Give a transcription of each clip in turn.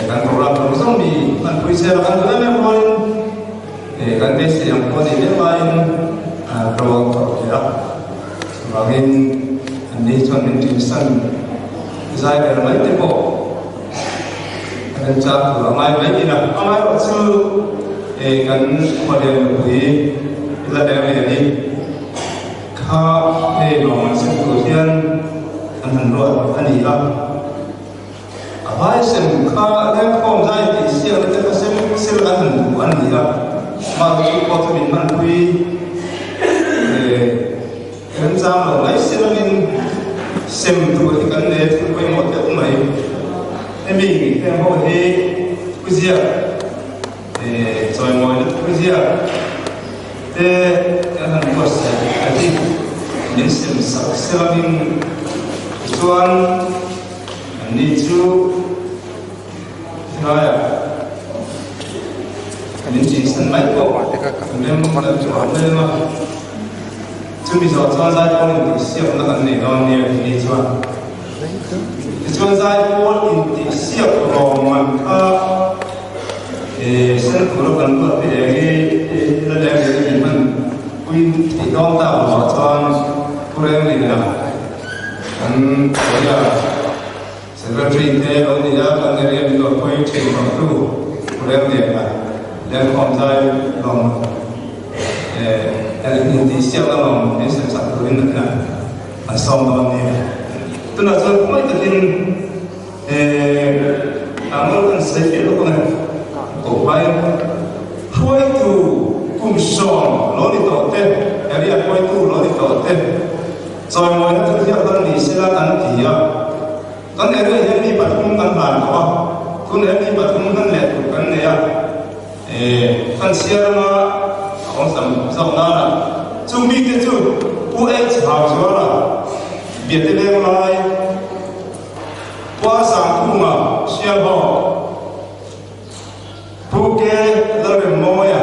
Kan program zawng zawng mi hmanpui zel a kan duh em em rualin kan beisei ang pawh a nih leh laiin ro an thawk leh a. Chuvangin anni chuan min ṭinsan zai ber mai te pawh a remchang tur a ngai mai ṭhin a. Amaherawhchu kan khualian nupui la leng leh ni. Kha hei lawng an sem tur hian an han ruat a ni a. A vai sem kha lengkhawm zai tih siakna te kha sem sel an han duh a ni a. Mahse chu pawh chu min hmanpui remchang lo mai silangin sem tur hi kan nei a thil pawimawh deuh mai. Hemi heng ho hi thuziak Chawimawina thuziak te kan han buatsaih a hi min sem sak selangin tichuan anni chu helaiah min ṭihsan mai pawh rem kan chhuah hlem a, chumi zawh chuan zaipawl intihsiakna kan nei dawn nia tih chuan tichuan zaipawl intihsiak rawng man kha Sen tura kan ruat te eng hi la leng leh in hman puin theih dawn tak lovah chuan thu reng leh a kan Korea Secretary te lo ni a, kan area min lo phawi thin tawhtu thu reng leh a lengkhawm zai lawm intihsiakna lawm min sem sak turin an sawm dawn nia. Tunah chuan khawngaih takin Tlangval kan sawi fiah lawk ang e. Kohhai hruaitu kum sawm lo ni tawh te, area hruaitu lo ni tawh te, chawimawina chu hriat hlan ni sela kan ti a. Kan area hian mi pathum kan hlan tawh a, tunah hian mi pathum hlan leh tur kan nei a. Kan chhiar anga a awmsam zawk nana chung mite chu Pu H Hauzuala, Biate Venglai, Pua Sangkhuma Sialhawk, Pu K Lalremmawia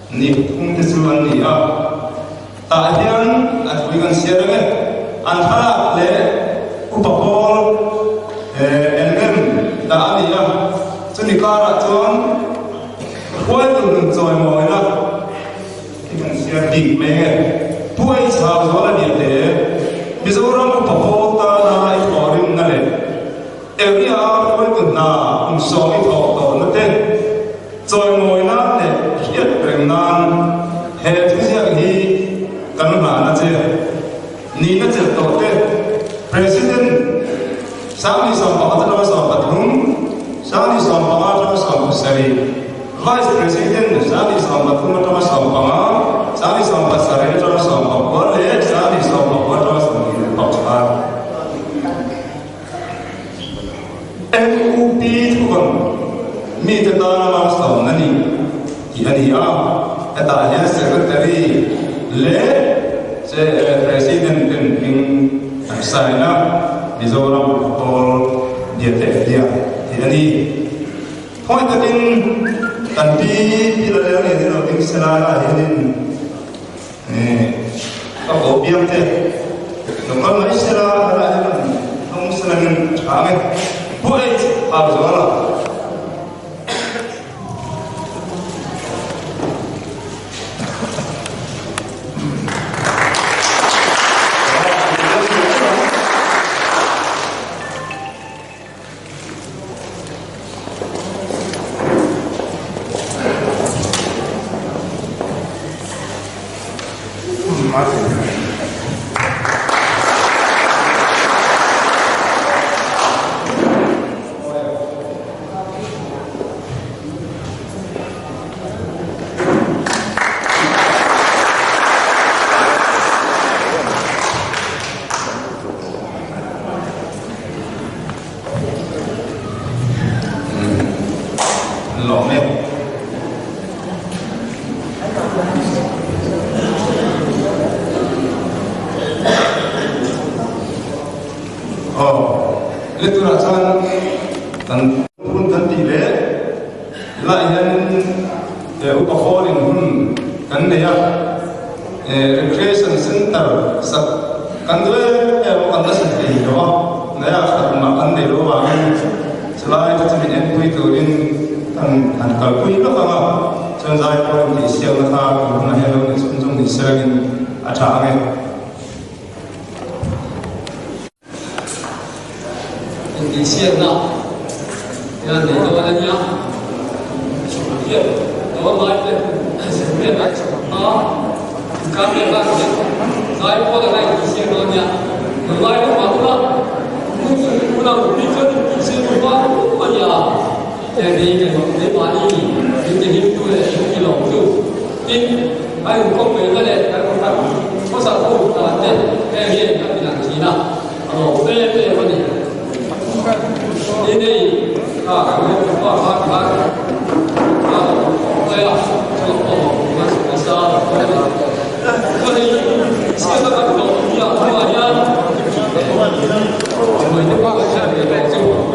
ni phung te chu an ni a. Tah hian a thui kan siar ang e. An thlalak leh upa pawl enrem dah a ni a. Chumi karah chuan hruaitu nun chawimawina khi kan siar bik mai nge. Pu Ei Chau Zuala nia te, Mizoram upa pawl tana i thawhrimna leh area a hruaitu hna kum sawm i thawh tawhna te, Chawimawi nan leh hriat reng nan he thuziak hi kan hlan a che. Nihna chelh tawh te, President, 2014 atanga 13, 2015 atanga 17, Vice President, 2013 atanga 15, 2017 atanga 19 leh 2019 atanga 24. NUP thuvawn mite tana malsawmna ni tih a ni a, hetah hian Secretary leh President ten hming an sign a, Mizoram Pawl Biate Bia tih a ni. Khawi takin kan pi pi la leng leh ni lo ding sela lah hianin Ka ko biang te lo kal mai sela helai hian rawn hnung selangin a tha ang e. Pu H. Hauzuala. Lawm e. Aw, le tunah chuan kan hun kan tih leh helaiah hianin upa hall-in hun kan nei a. Recreation Center sak kan duh em em a, kan la sa thei lo a, naiah khat mah kan nei lo avangin chu Chulai te chu min enpui turin kan han kalpui lawk ang a, chuan zaipawl intihsiakna kha tun hunah hian lo ni chhunzawm ni selangin a tha ang e. Intihsiakna hian nei dawn a nia, hian Dawlai te Zirriat a chhawm a, inkar leh ah hian zaipawl anga intihsiak dawn a nia, Dawlai lamah ula unau bik chuan intihsiak duh vang a nia, heng hi keimahni min tihlimtu leh min tilawmtu tin a inkawm ngaihna leh kan khawsak ho dan te heng hian kan inang thin a. A lawm em em a ni. Ni nei kha kan lo hmu a kha khan a lo awm mai a, chu a awm ang kan hmu nasa a ni. Chuan hei siamna kan hlawh ni ah hnuah hian hruai te pawh kan hriat ve tawh chu.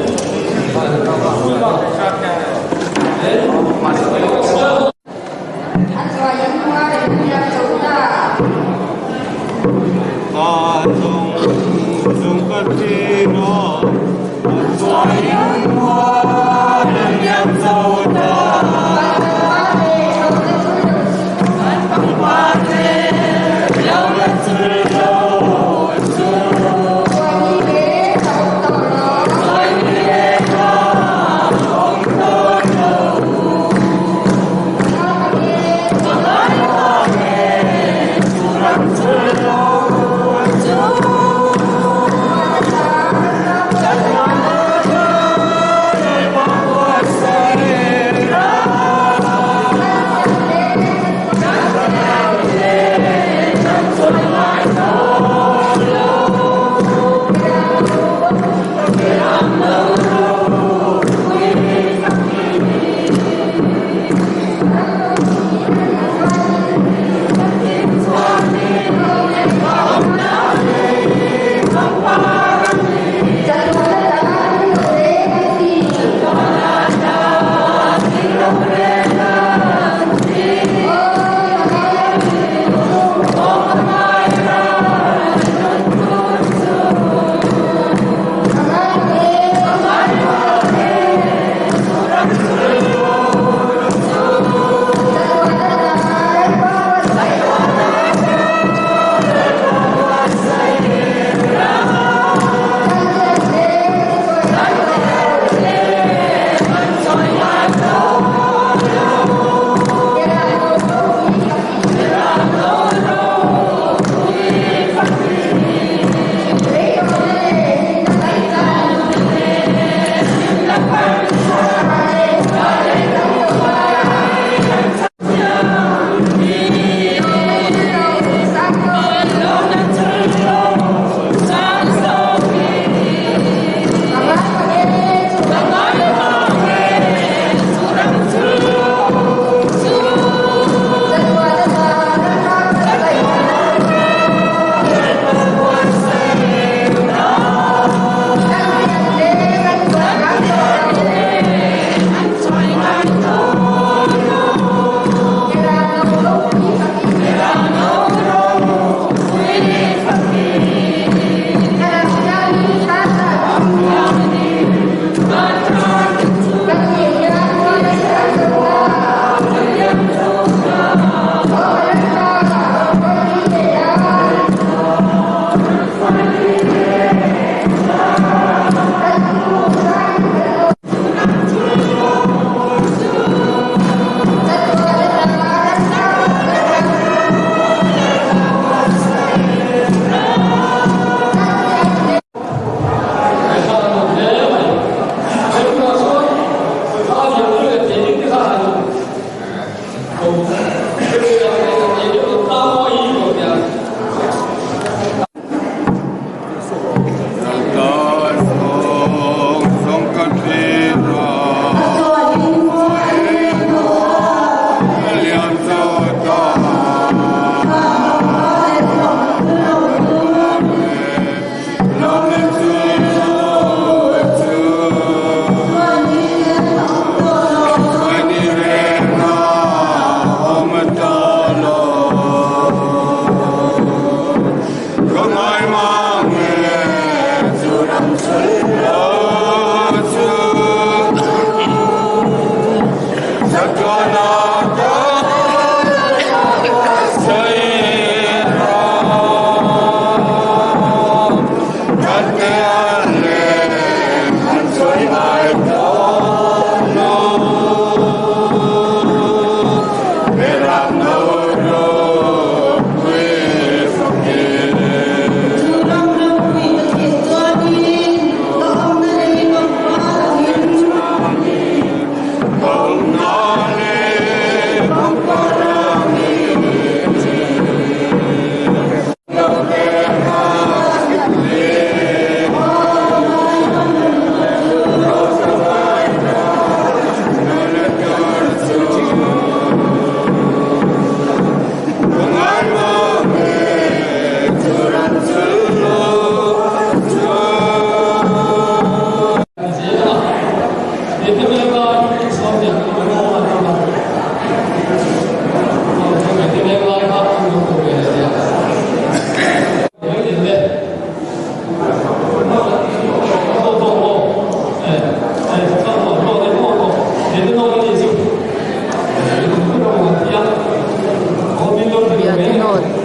Biate note.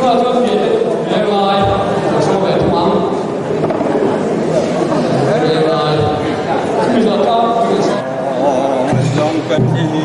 Tunah chuan pian venglai ka chhawm ve thung ang. Venglai chumi zawh tlangpui ka chhawm.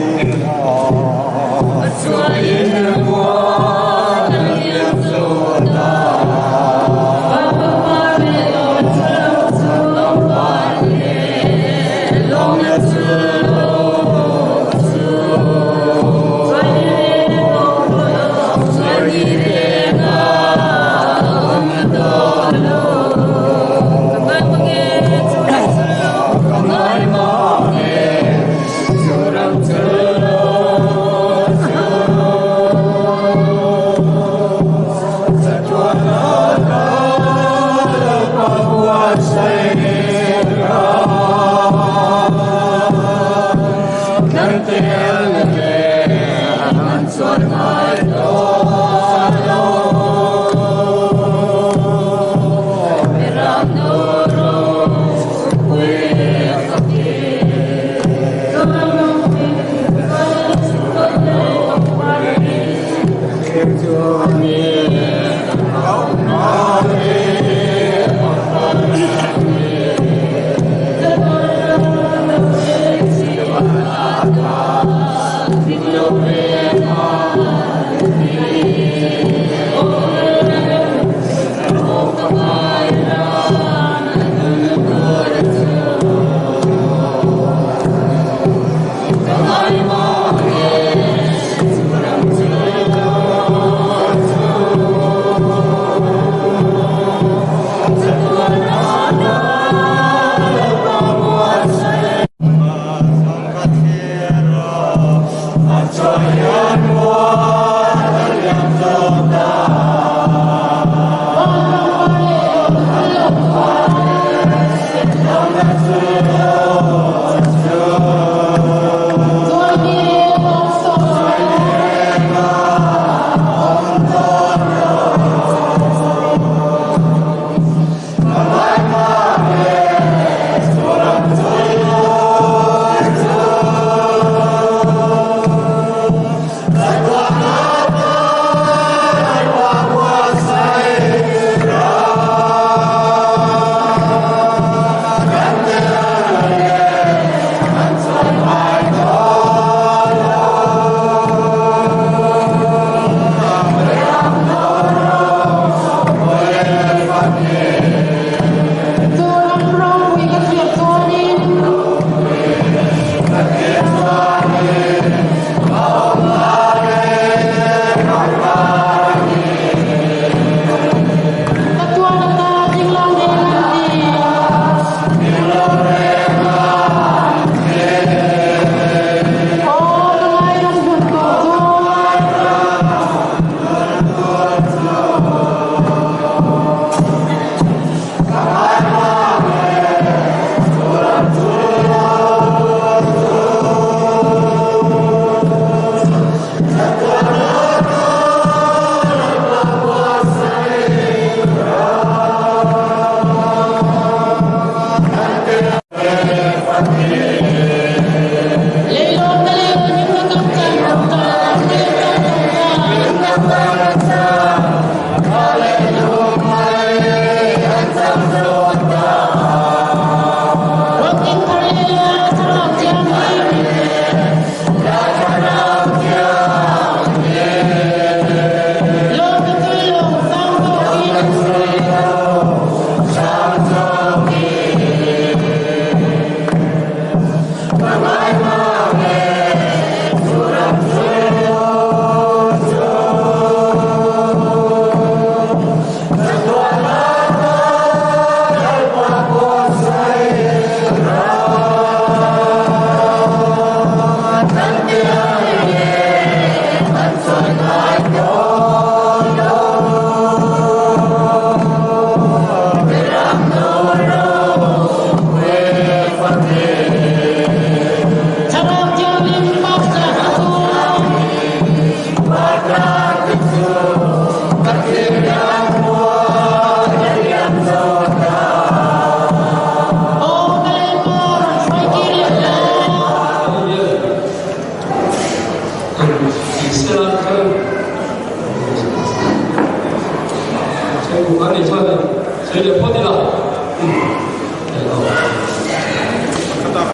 Sawi duh kan nei chuan in sawi leh phawt ila.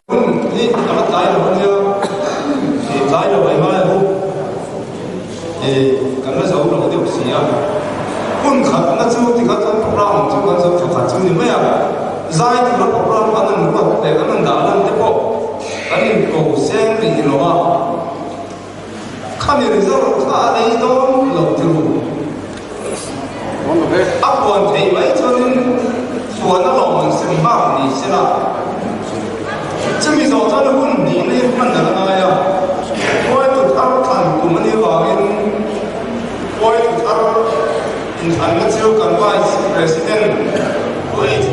Hun hi a la tlai lo ania, i tlai lo ai ngai hu i kan la zo lo deuh si a. Hun khatna chu tikha chuan program chu kan zo tha khat chu ni mai a, zai tura program kan han ruat leh kan han dah lan te pawh kan inko seng rih lo a. Khami result kha a nei dawn lo ti ru. A puan theih mai chuanin puan a lawm an sem bak ni se la. Chumi zawh chuan hun hnih na hi hman a la ngai a. Khuaitu thar thlan kum a nih avangin khuaitu thar inthlanna chu kan Vice President Pu H.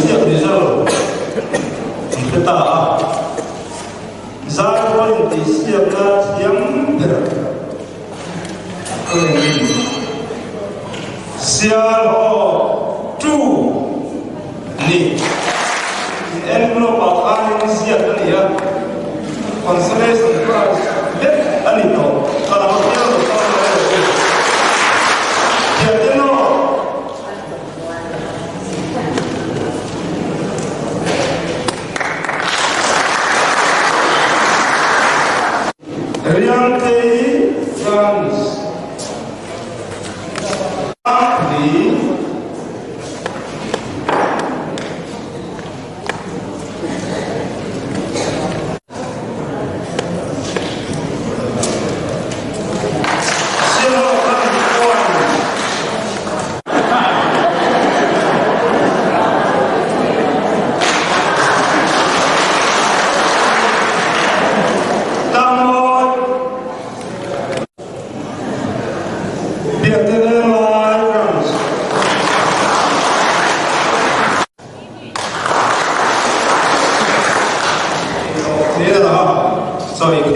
Ziak result an hre ta a, Zaipawl intihsiakna thiam ber a ni. Sialhaw tu ni. Envelope ah khanin ziak a ni a, consolation prize vek a ni tawh. Ka lo hriat lo chuan ka lo hre. Thiante naw. Riangtei France. Tlangpui.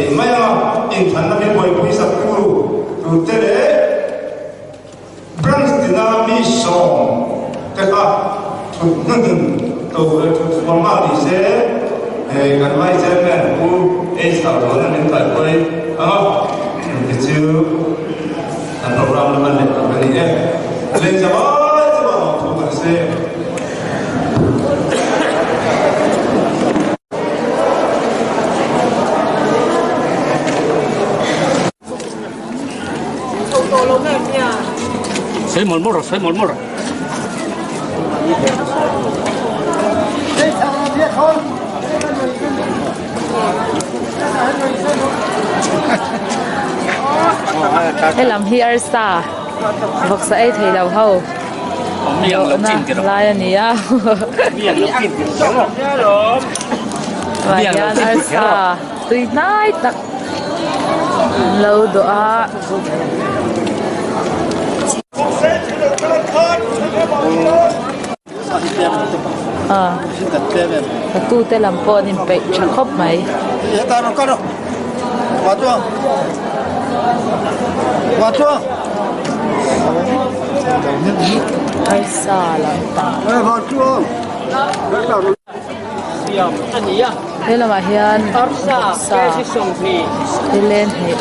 theih mai ang a, inthlanna min buaipui saktu turte leh Branch tina mi 10 te kha thut hnuhnun to thut fual nghal ni se kan Vice Chairman Pu H Hlauthawna min kaihpui ang a, ti chu kan program la hman leh tur a ni e. Lehzavai chuan lawmthu kan sawi e. Helam hi arsa vawksa ei thei lo ho dawhna lai a ni a tah hian arsa tui hnai tak an lo dawh a. Tute lam pawh an inpeih tha khawp mai. Arsa lampang. He lamah hian vawksa thil hnih.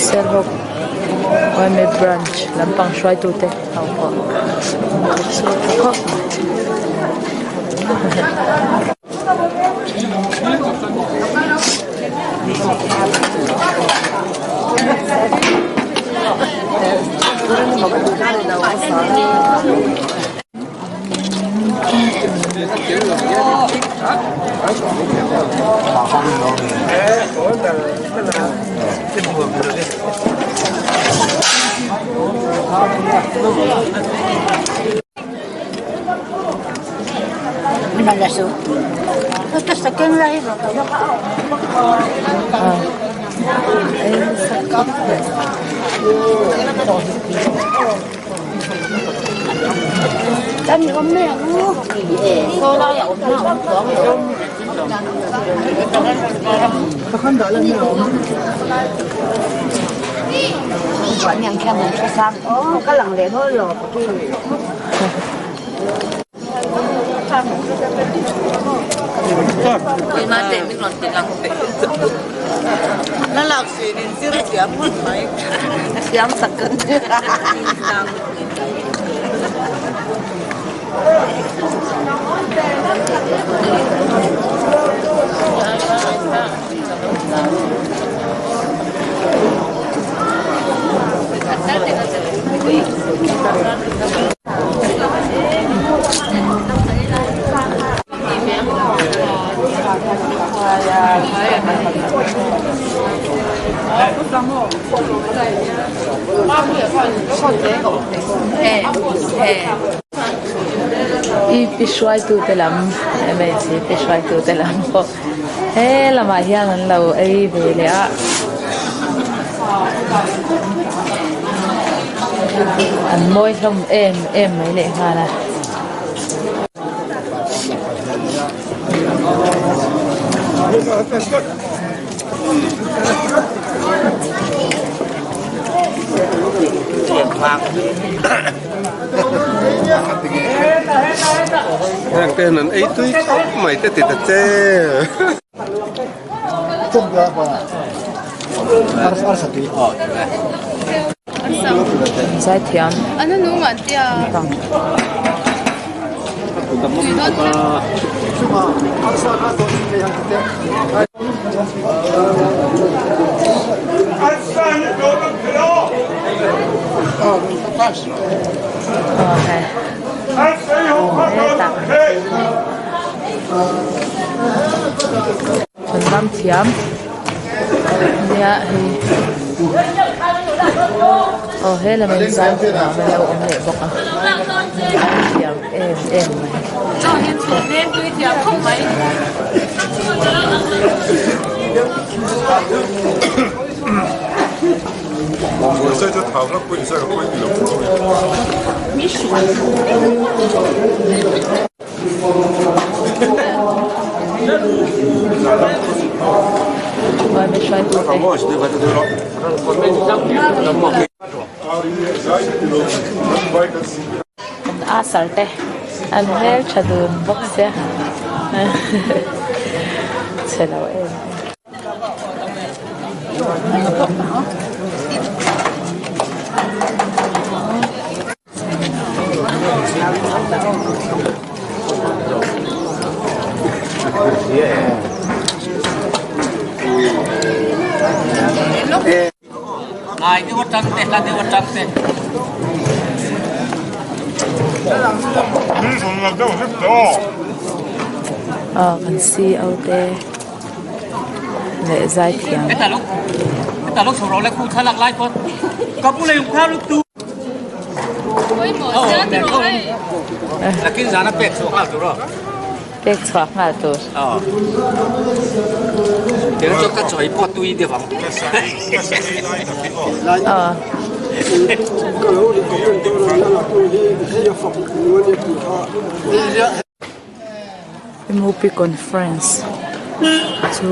Serhawk yma branch lampang hruaitute ho pawh an chhuak ta khawp mai. EP hruaitute lam MHP hruaitute lam pawh he lamah hian an lo ei ve leh a an mawi hlawm em em mai leh nghal a. Heng te hian an ei tui khawp mai te ti ta che. Zaithiam bang. Ram thiam nia hei aw he lam in zai thiam a lo awm leh bawk a an thiam em em mai. An asar te an hmeltha dun bawk sia chhe lo em em. Aw kan CEO te leh zaithiam. Pek chhuah nghal tur. MOP conference chu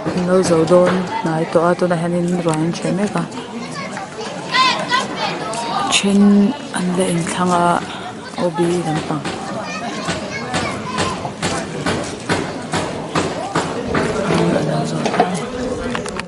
an lo zo dawn hnai tawh a tunah hianin ruang an ṭhen mek a then an la inthlang a OB lampang.